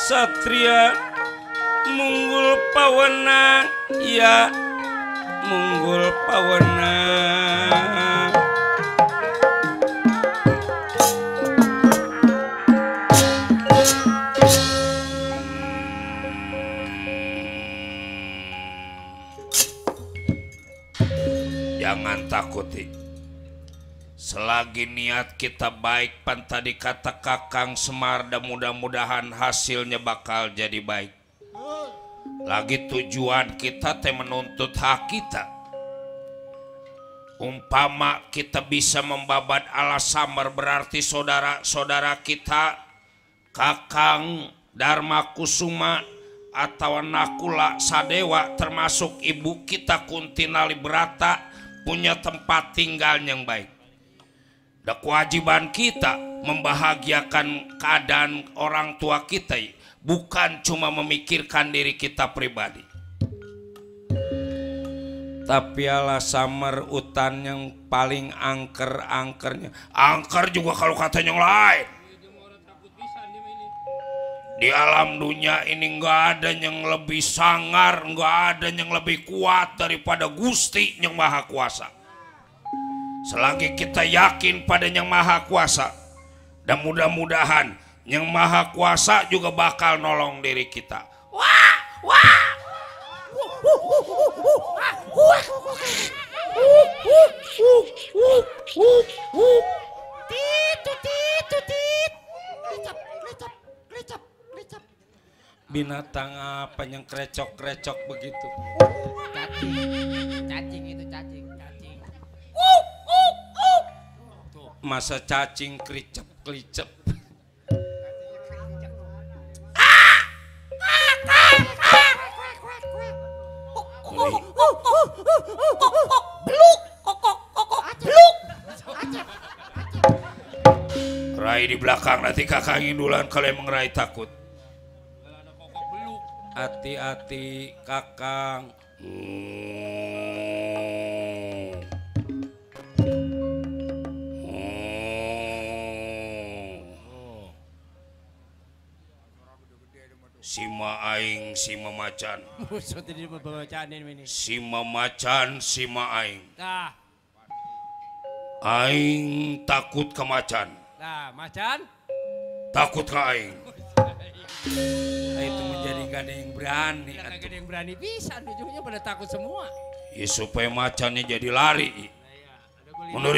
Satria munggul pawenang, ya munggul pawenang. Jangan takuti. Selagi niat kita baik, pan tadi kata Kakang Semar, dan mudah-mudahan hasilnya bakal jadi baik. Lagi tujuan kita teh menuntut hak kita. Umpama kita bisa membabat Alas Samar, berarti saudara-saudara kita Kakang Dharma Kusuma atau Nakula Sadewa, termasuk ibu kita Kuntinali Brata, punya tempat tinggal yang baik. Dan kewajiban kita membahagiakan keadaan orang tua kita, bukan cuma memikirkan diri kita pribadi. Tapi Alas Samar hutan yang paling angker-angkernya. Angker juga kalau kata yang lain. Di alam dunia ini nggak ada yang lebih sangar, nggak ada yang lebih kuat daripada Gusti yang Maha Kuasa. Selagi kita yakin pada yang Maha Kuasa, dan mudah-mudahan yang Maha Kuasa juga bakal nolong diri kita. Wah, wah. Binatang apa yang krecok-krecok begitu? Cacing itu cacing. Masa cacing kricep-kricep. Rai di belakang, nanti Kakang Indulan kalian mengerai takut. Hati-hati Kakang. Sima aing, sima macan. Sima macan, sima aing. Nah, Aing takut ke macan. macan. Takut ke aing. Itu menjadi gak ada yang berani. Gak ada yang berani bisa, ujungnya pada takut semua. Ya supaya macannya jadi lari. Mundur.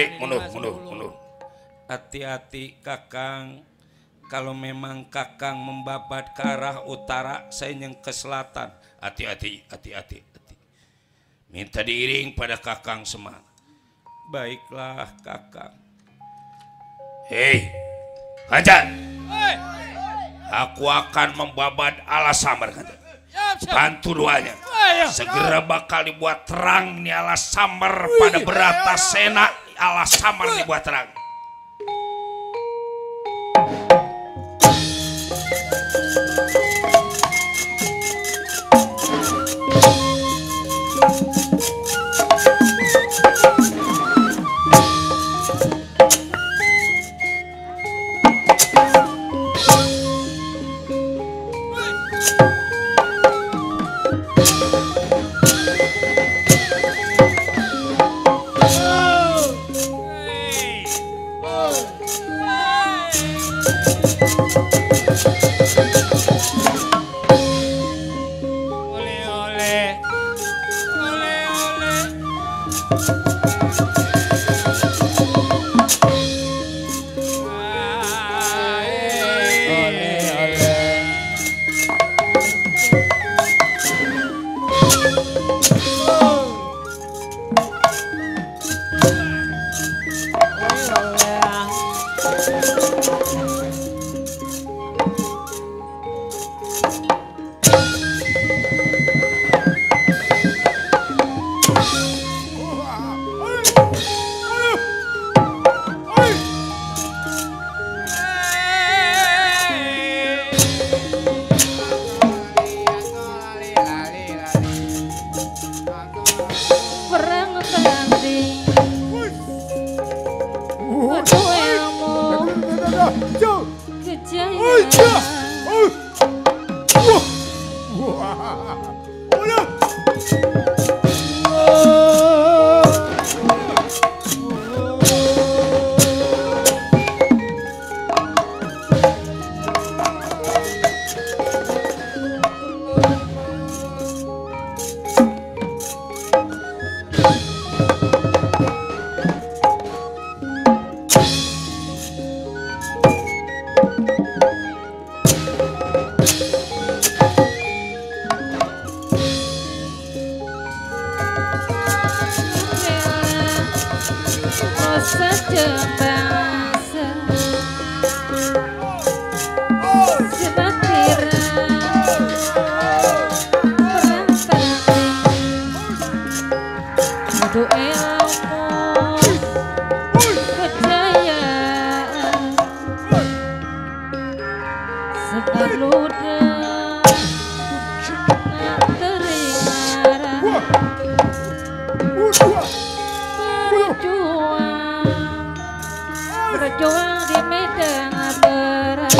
Hati-hati Kakang. Kalau memang Kakang membabat ke arah utara, saya yang ke selatan. Hati-hati. Minta diiring pada Kakang Semar. Baiklah Kakang. Hei, Kancan. Aku akan membabat Alas Samar, Kancan. Bantu doanya. Segera bakal dibuat terang nih Alas Samar pada Bratasena. Alas Samar dibuat terang. Berjuang di medan berat,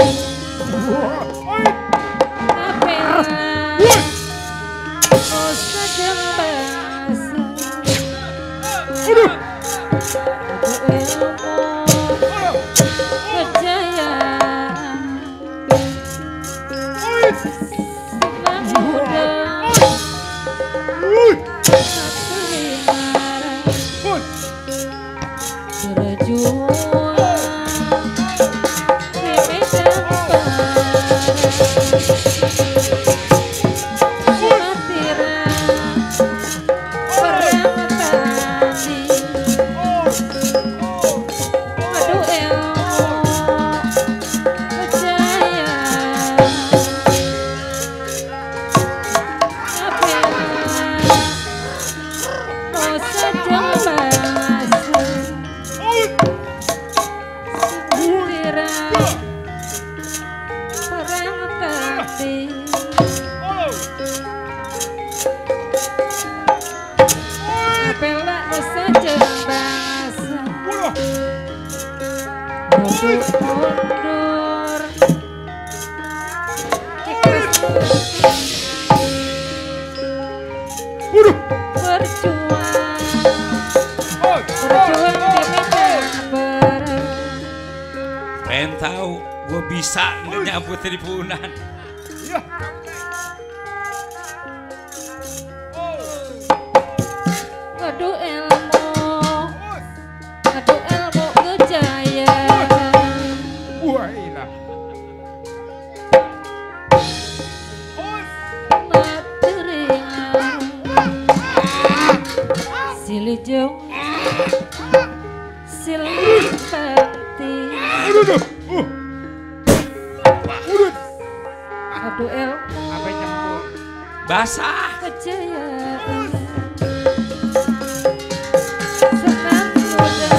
oh sedang basah, ilmu kejayaan, senang muda, berjuang. Mundur, berjuang di medan berat. Pengen tahu gue bisa nyabut di punan. Ngadu ilmu kejayaan. Silih jauh, silih bakti, adu ilmu Basah. kejayaan, senang muda,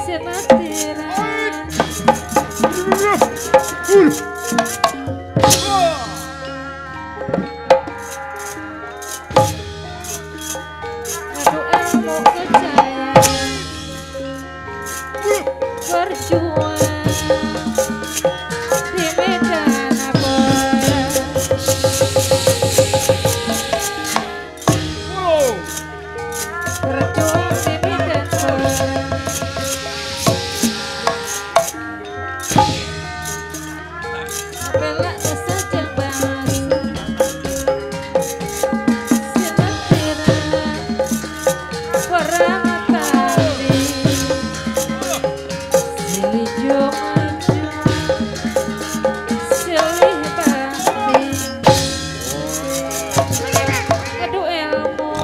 sinatiran. Berjuang di medan berat, berjuang di medan berat, bela saja bahasa sinatiran perang tadi. Silih maju, silih bakti, adu ilmu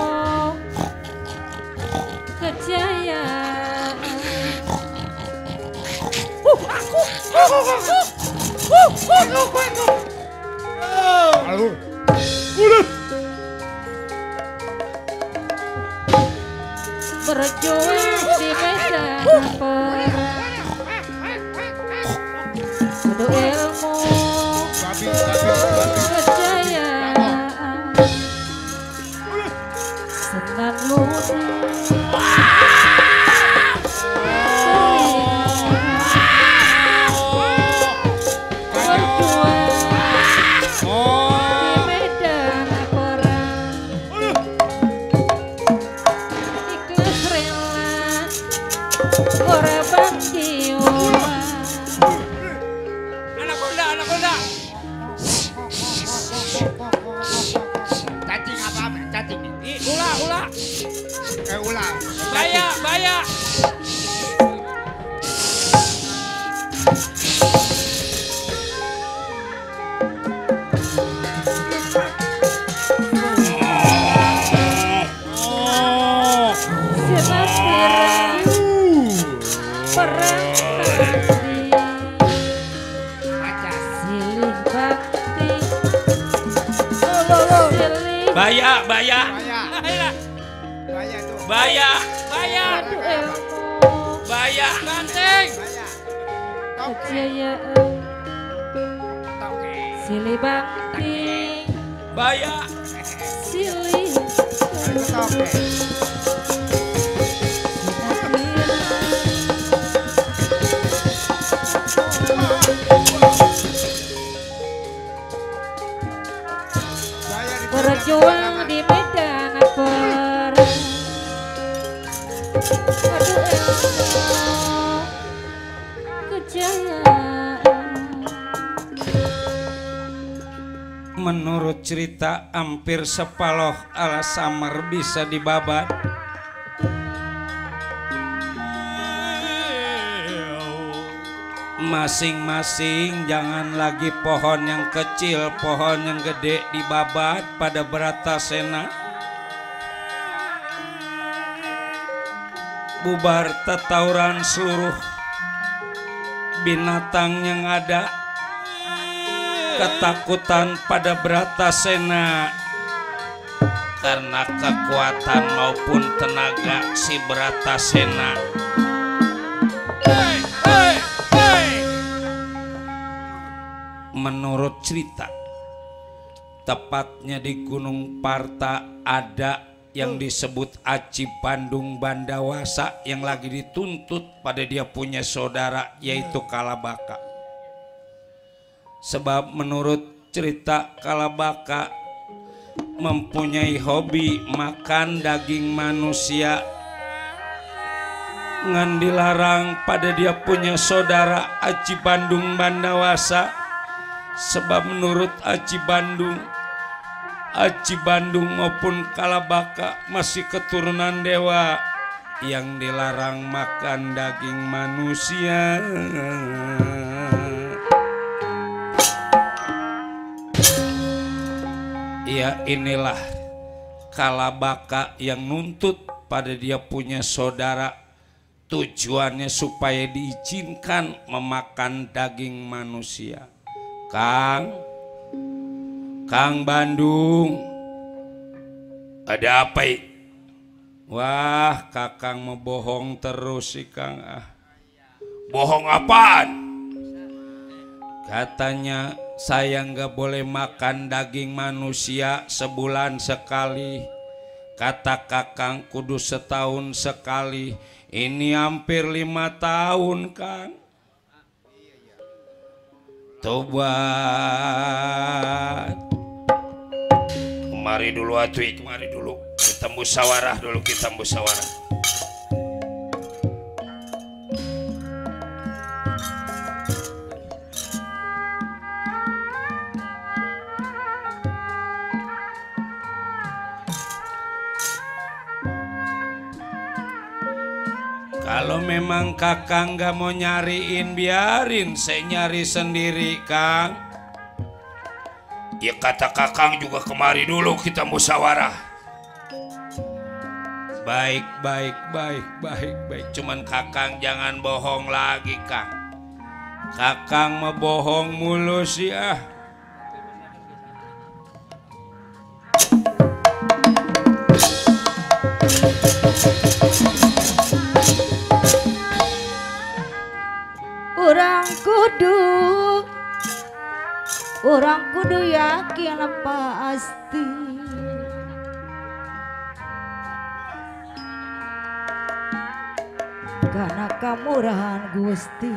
kejayaan. Berjuang di medan perang, adu ilmu kejayaan, senang muda, ora bakti Anak Bunda, anak Bunda. Cacing apa? Cacing. Ula, ula. Ulah. Baya, baya. perang bakti Maca. silih bakti silih Baya, baya, Baya. Ayolah. Baya tuh. baya, Baya. adu ilmu baya. Banteng. Baya. Toke. kejayaan Toke. silih bakti Baya. silih Toke. Baya di berjuang di medan perang adu ilmu kejayaan Menurut cerita hampir sepaloh ala Samar bisa dibabat. Masing-masing jangan lagi pohon yang kecil, pohon yang gede dibabat pada Bratasena. Bubar tetauran seluruh binatang yang ada, ketakutan pada Bratasena karena kekuatan maupun tenaga si Bratasena. Hei, hei, hei. Menurut cerita, tepatnya di Gunung Parta ada yang disebut Aci Bandung Bandawasa yang lagi dituntut pada dia punya saudara yaitu Kalabaka. Sebab menurut cerita Kalabaka mempunyai hobi makan daging manusia, ngan dilarang pada dia punya saudara Aci Bandung Bandawasa. Sebab menurut Aci Bandung maupun Kalabaka masih keturunan dewa yang dilarang makan daging manusia. Ya inilah Kalabaka yang nuntut pada dia punya saudara, tujuannya supaya diizinkan memakan daging manusia. Kang Bandung, ada apa? Wah, Kakang mau bohong terus sih Kang. Bohong apaan? Katanya saya nggak boleh makan daging manusia sebulan sekali. Kata Kakang kudu setahun sekali. Ini hampir 5 tahun Kang. Tobat. Kemari dulu atuh, kemari dulu. Kita musyawarah dulu, kita musyawarah. Kalau memang Kakang gak mau nyariin, biarin saya nyari sendiri Kang. Ya kata Kakang juga kemari dulu kita musyawarah. Baik. Cuman Kakang jangan bohong lagi Kang. Kakang mau bohong mulu sih ah. Orang kudu yakin pasti karena kemurahan Gusti,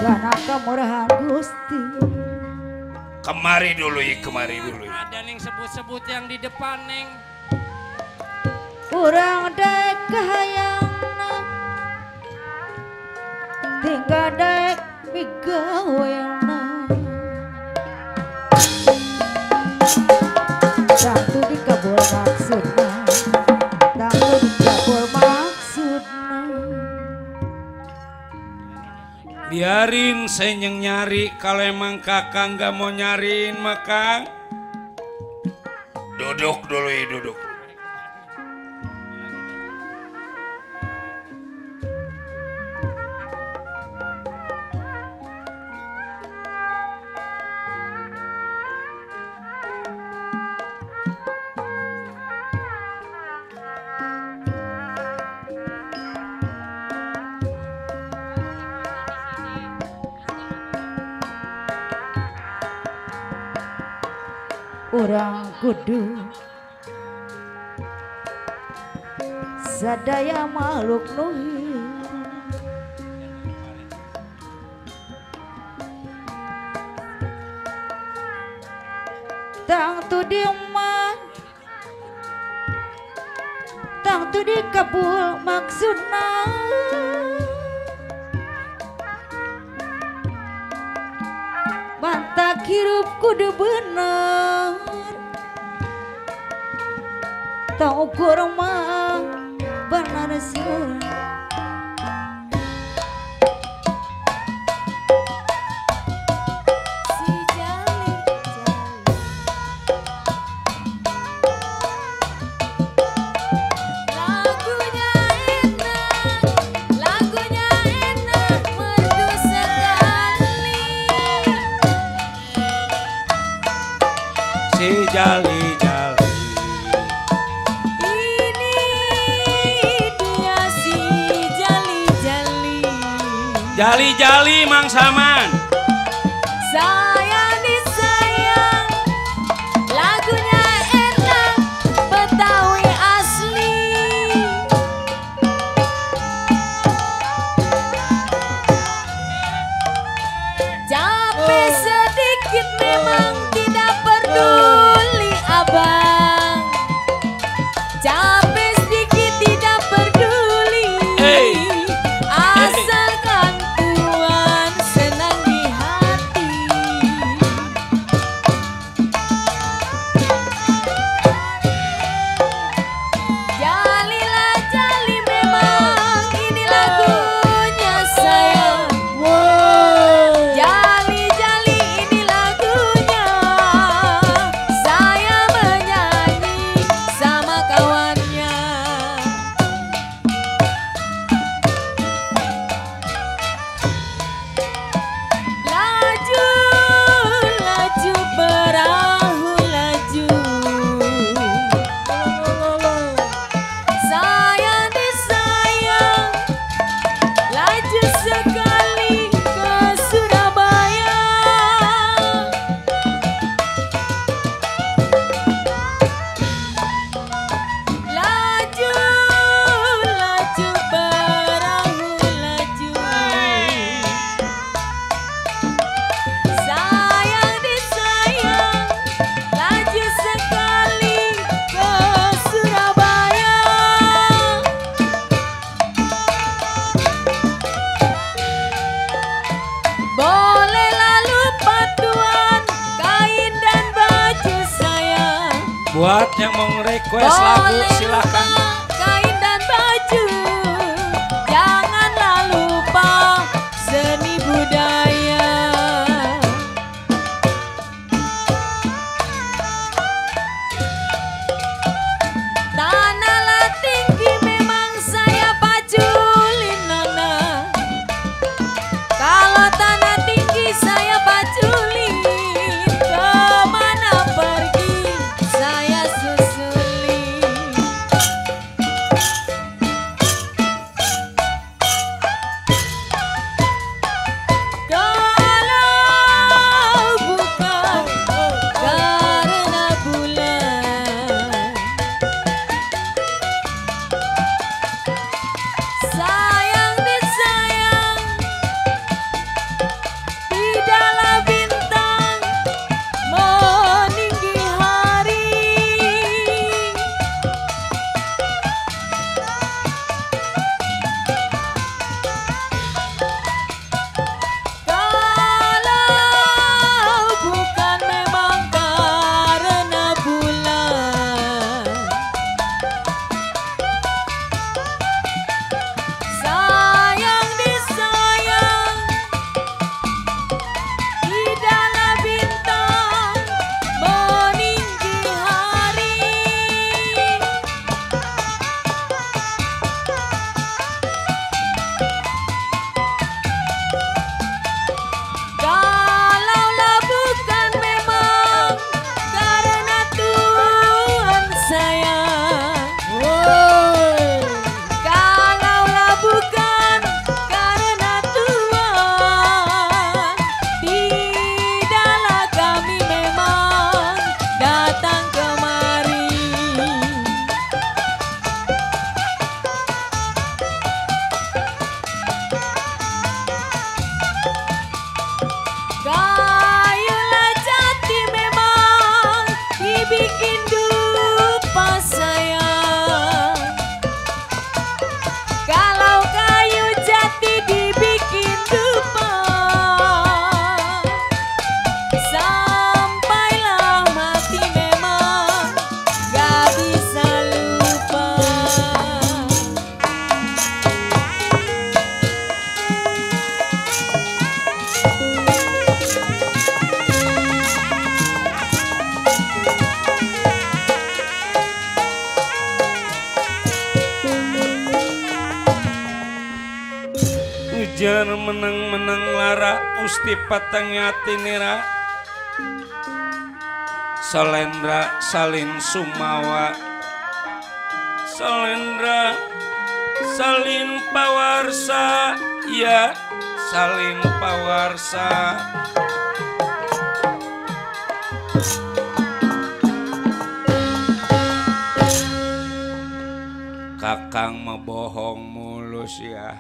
karena kemurahan Gusti. Kemari dulu. Ada yang sebut-sebut yang di depan neng. Urang dek kahayangna tinggal dek migawelna Tangtu dikabul maksudna Tangtu dikabul maksudna Biarin saya nyari kalau emang kakak nggak mau nyariin maka duduk dulu ya duduk. Orang kudu sadaya makhluk nuhir tangtu diuman tangtu dikabul maksudna mantak hirup kudu bener tau ukur mah benar sur si jali lagunya enak merdu sekali Si jali jali Mang Saman. Sayang disayang lagunya enak Betawi asli capek sedikit memang tidak peduli abang capek sedikit tidak peduli asalkan Tuhan senang di hati jalilah jali memang ini lagunya sayang jali jali ini lagunya saya menyanyi sama kawannya laju laju perahu laju sayang disayang laju sekali ke Surabaya laju laju perahu laju sayang disayang laju sekali ke Surabaya bolehlah lupa Tuhan kain dan baju saya Buat yang mau request lagu silakan. kain dan baju janganlah lupa seni budaya tanahlah tinggi memang saya paculin nona kalau tanah tinggi saya paculin kemana pergi saya susulin Jar menang-menang lara Usti patengati nira Salendra salin sumawa Salendra salin pawarsa ya salin pawarsa Kakang mah bohong mulus ya.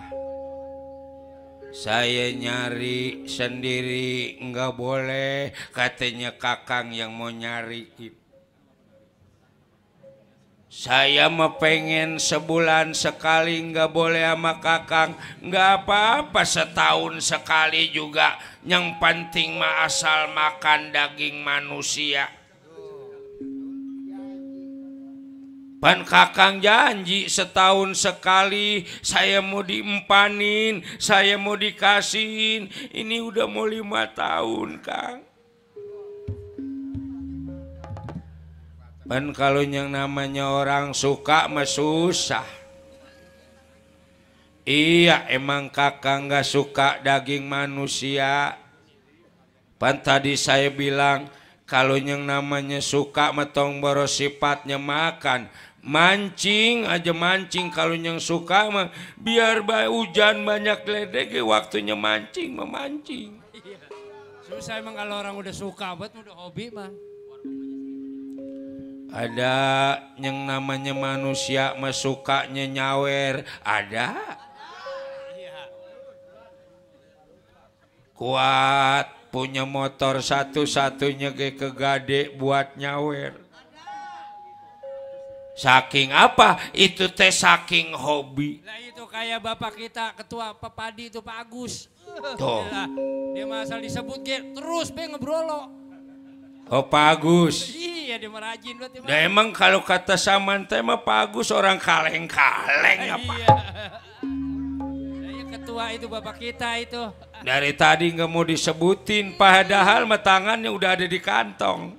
Saya nyari sendiri nggak boleh, katanya kakang yang mau nyariin. Saya mah pengen sebulan sekali nggak boleh sama kakang, nggak apa-apa setahun sekali juga. Yang penting mah asal makan daging manusia. Pan kakang janji setahun sekali saya mau diempanin, saya mau dikasihin. Ini udah mau 5 tahun, Kang. Pan kalau yang namanya orang suka mah susah. Iya emang kakang gak suka daging manusia. Pan tadi saya bilang kalau yang namanya suka metong boros sifatnya makan. Mancing aja mancing, kalau yang suka mah biar hujan banyak ledek waktunya mancing memancing. Susah emang kalau orang udah suka buat udah hobi mah. Ada yang namanya manusia mah sukanya nyawer, ada. Kuat punya motor satu-satunya ke kegade buat nyawer. Saking apa? Itu teh saking hobi. Nah itu kayak bapak kita ketua Pepadi itu Pak Agus. Tuh. Dia masal disebut terus be ngebrolo. Oh Pak Agus. Iya dia merajin buat Nah emang kalau kata Saman teh mah Pak Agus orang kaleng-kaleng apa? Iya. Nah, ketua itu bapak kita itu. Dari tadi nggak mau disebutin, padahal mah tangannya udah ada di kantong.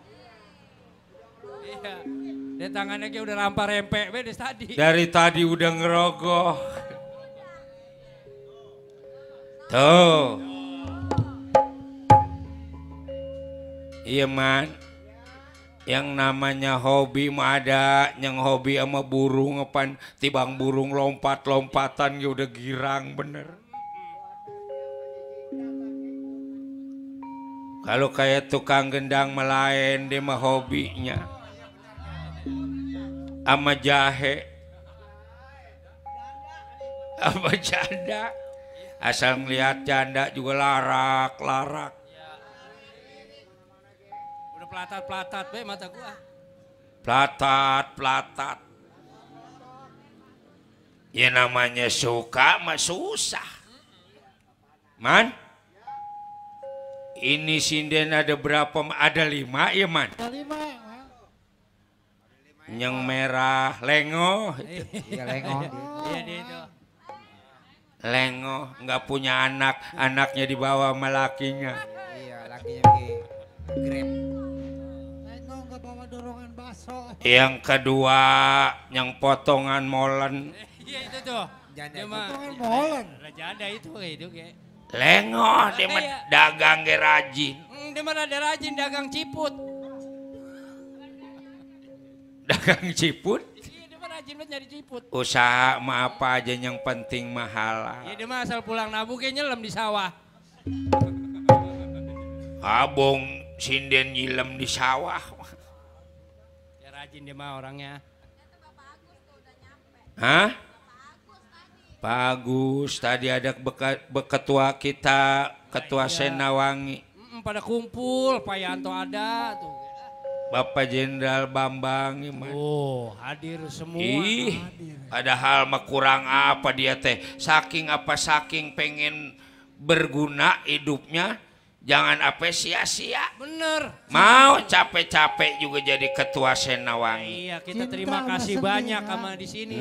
Iya. Dia tangannya kayak udah rampar rempek be tadi. Dari tadi udah ngerogoh. Tuh. Iya man. Yang namanya hobi mah ada, yang hobi sama burung apa tibang burung lompat-lompatan ya udah girang bener. Kalau kayak tukang gendang melain dia mah hobinya sama jahe, sama janda. Asal ngeliat janda juga larak-larak. Udah pelatat-pelatat be mata gua. Pelatat-pelatat. Ya namanya suka mah susah. Man, ini sinden ada berapa? Ada 5 ya man? Ada 5. Yang merah lengo. Iya lengo. Iya dia itu. Lengo nggak punya anak, anaknya dibawa sama lakinya. Iya lakinya pergi Grab. Lengo nggak bawa dorongan baso. Yang kedua yang potongan molen. Iya itu tuh. Janda Dia mah potongan molen. janda itu kayak. Lengo dia mah Iya. dagang ge rajin. Dia mah ada rajin dagang ciput. Dagang ciput. Iya dia mah rajin banget nyari ciput. Usaha mah apa aja yang penting mah halal. Iya dia mah asal pulang nabung kayak nyelam di sawah. Abong sinden nyilem di sawah. Ya rajin dia mah orangnya. Hah? Pak Agus tadi ada ketua kita, ketua Senawangi. Pada kumpul, Pak Yanto ada tuh. Bapak Jenderal Bambang iman. Oh, hadir semua. Ih, padahal mah kurang apa dia teh. Saking pengen berguna hidupnya, jangan apa sia-sia. Bener. Mau capek-capek juga jadi ketua Senawangi. Iya, kita terima kasih banyak sama di sini.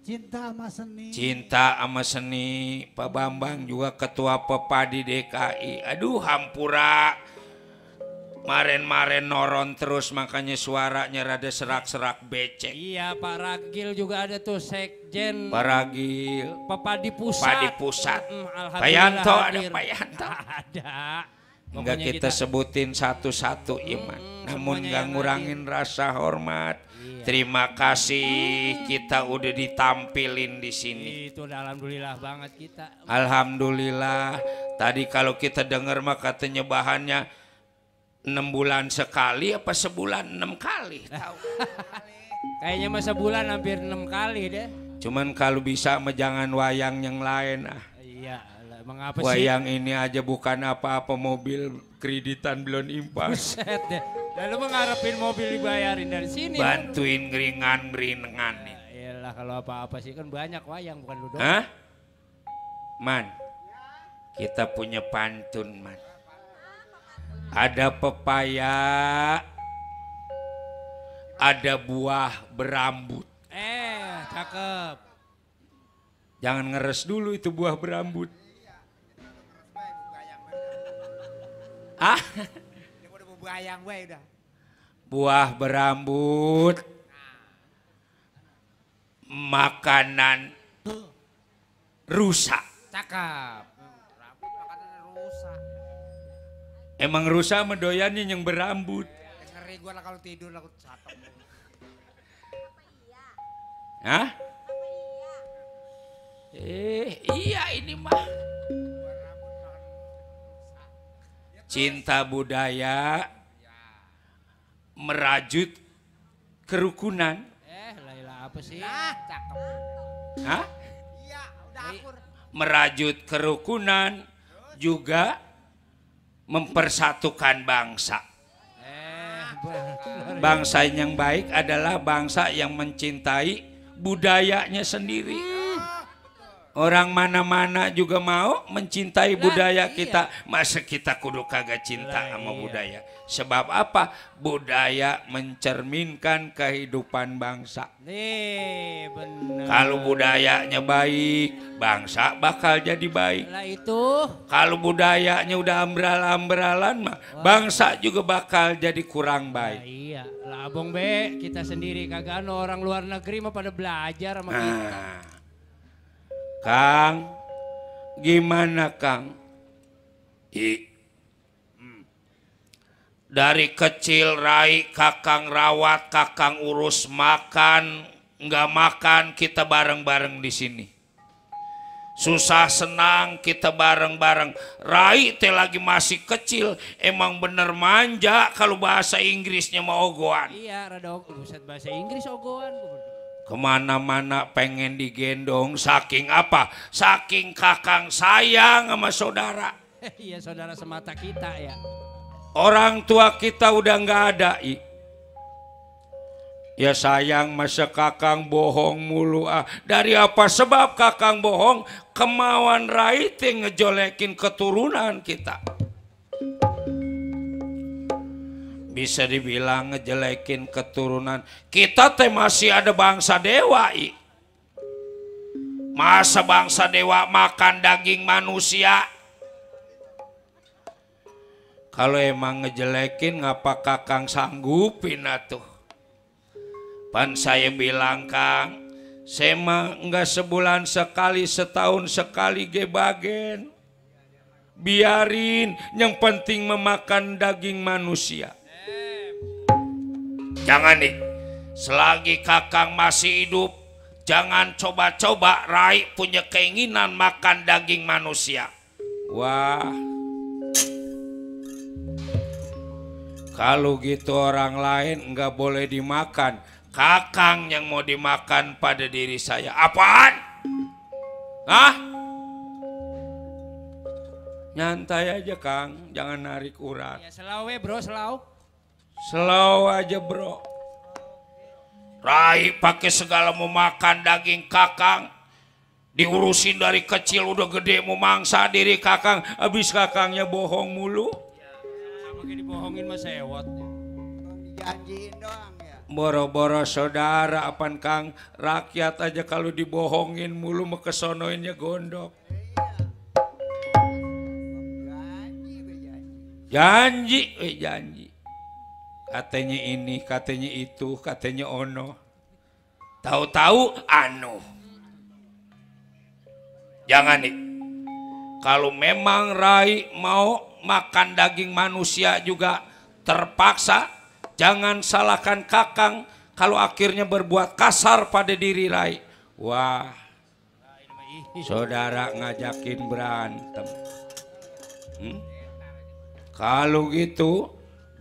Cinta sama seni. Cinta sama seni. Pak Bambang juga ketua Pepadi DKI. Aduh hampura Maren-maren noron terus makanya suaranya rada serak-serak becek. Iya Pak Ragil juga ada tuh sekjen. Pak Ragil. Padi pusat. Padi pusat. Alhamdulillah Payanto ada hadir. Payanto. Ada. Enggak Pokoknya kita sebutin satu-satu Iman. Namun semuanya gak yang ngurangin rasa hormat. Iya. Terima kasih kita udah ditampilin di sini. Itu udah alhamdulillah banget kita. Alhamdulillah. Tadi kalau kita dengar mah katanya bahannya 6 bulan sekali apa sebulan 6 kali tahu. Kayaknya masa bulan hampir 6 kali deh. Cuman kalau bisa mah jangan wayang yang lain Iya, emang apa sih? Wayang ini aja bukan apa-apa, mobil kreditan belum impas. Buset deh. Lalu mengharapin mobil dibayarin dari sini. Bantuin ngeringan-ngeringan. Iyalah kalau apa-apa sih kan banyak wayang bukan lu doang. Hah? Man, kita punya pantun man. Ada pepaya, ada buah berambut. Cakep. Jangan ngeres dulu itu buah berambut. Ah, buah berambut, makanan rusa. Cakep. Rambut makanan rusak. Emang rusa mendoyannya yang berambut. Ngeri gua lah kalau tidur lah catok. Hah? Iya ini mah. Cinta budaya merajut kerukunan. Laila apa sih? Cakep. Hah? Iya, udah akur. Merajut kerukunan juga mempersatukan bangsa. Bangsa yang baik adalah bangsa yang mencintai budayanya sendiri. Orang mana-mana juga mau mencintai budaya kita. Masa kita kudu kagak cinta sama budaya? Sebab apa? Budaya mencerminkan kehidupan bangsa. Bener. Kalau budayanya baik, bangsa bakal jadi baik. Lah itu. Kalau budayanya udah ambral-ambralan mah, bangsa juga bakal jadi kurang baik. Iya, lah Abang Be, kita sendiri kagak orang luar negeri mah pada belajar sama kita. Kang, gimana Kang? Dari kecil Rai kakang rawat, kakang urus makan, nggak makan kita bareng-bareng di sini. Susah senang kita bareng-bareng. Rai teh lagi masih kecil, emang bener manja kalau bahasa Inggrisnya mau ogoan. Iya, rada buset bahasa Inggris ogoan. Kemana-mana pengen digendong, saking apa? Saking kakang sayang sama saudara. Iya, saudara semata kita ya. Orang tua kita udah nggak ada. Ya sayang masa kakang bohong mulu Dari apa sebab kakang bohong? Kemauan Rai teh ngejolekin keturunan kita. Bisa dibilang ngejelekin keturunan. Kita teh masih ada bangsa dewa. Masa bangsa dewa makan daging manusia? Kalau emang ngejelekin ngapa kakang sanggupin atuh? Pan saya bilang Kang, saya mah enggak sebulan sekali, setahun sekali gebagen. Biarin, yang penting memakan daging manusia. Jangan nih, selagi kakang masih hidup, jangan coba-coba Rai punya keinginan makan daging manusia. Wah, kalau gitu orang lain nggak boleh dimakan. Kakang yang mau dimakan pada diri saya. Apaan? Hah? Nyantai aja Kang, jangan narik urat. Ya selau bro, selau. Slow aja bro. Rai pakai segala mau makan daging kakang. Diurusin dari kecil udah gede mau mangsa diri kakang. Habis kakangnya bohong mulu. Sama kayak dibohongin mas sewot. Dijanjiin doang ya. Boro-boro saudara apaan Kang. Rakyat aja kalau dibohongin mulu mau kesonoinnya gondok. Janji, janji. Katanya ini, katanya itu, katanya ono. Tahu-tahu anu. Jangan nih. Kalau memang Rai mau makan daging manusia juga terpaksa, jangan salahkan Kakang kalau akhirnya berbuat kasar pada diri Rai. Wah, saudara ngajakin berantem. Kalau gitu,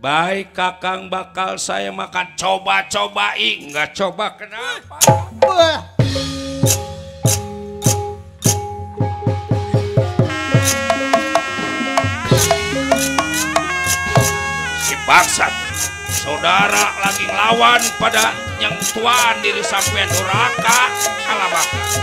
baik Kakang bakal saya makan, coba-cobain, nggak coba kenapa? Si bangsat, saudara lagi ngelawan pada yang tuan diri sampean duraka, salah bakal.